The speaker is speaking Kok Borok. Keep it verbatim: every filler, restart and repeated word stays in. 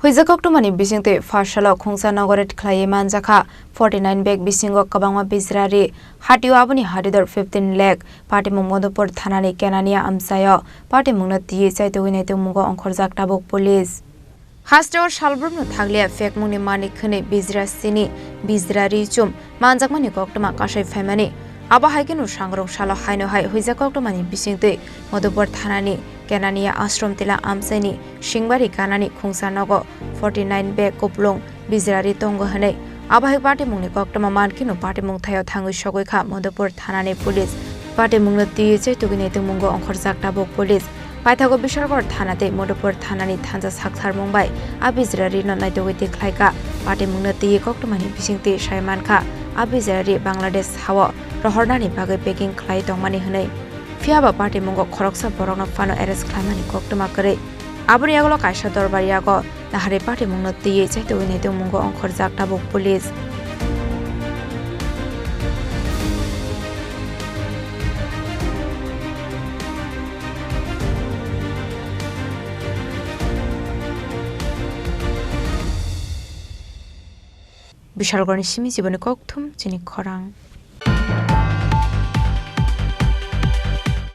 Huijak koktwmani bisingtwi first salo khungsa nogo raid khlaiwi manjakha forty nine bag bisingo kwbangma bijrari. Hatio aboni hatidor fifteen lakh. Patimung Madhupur thanani kenani amchaio patimungno twiwi chaitugwi naitugmungo ongkhorjak tabuk police. Hasteo salbrumno thakliya phekmungni manik hwnwi bijra sini bijrari chum manjakmani koktwma kasai phaimani. Abo hai kheno sangrong salo haino hai huijak koktwmani bisingtwi Madhupur thanani Kenania Ashram Tila amchaini Singbari ganani khungsa nogo forty nine bag kuplung bijrari tongo hwnwi. Abo hai patimungni koktwma man kheno patimung thaio thangwi sogwi kha Madhupur thanani police. Patimungno twiwi chaitugwi naitugmungo ongkhorjak tabuk police. Paithago Bishalgarh thana tei Madhupur thanani thansa saktharmung bai a bijrarino naitugwi tikhlaikha. Patimungno twiwi koktwmani bisingtwi sai mankha, a bijrari Bangladesh hao rohornani bagwi packing khlai tongmani hwnwi. Phiyaba patimungo khoroksa borokno phano arrest khlaimani koktwma kwrwi. Aboni yagulo kaisa dorbar yago naharwi patimungno twiwi chaitugwi naitugmungo ongkhorjak tabuk police. Bishalgarhni simi jiboni kokthum chini khorang.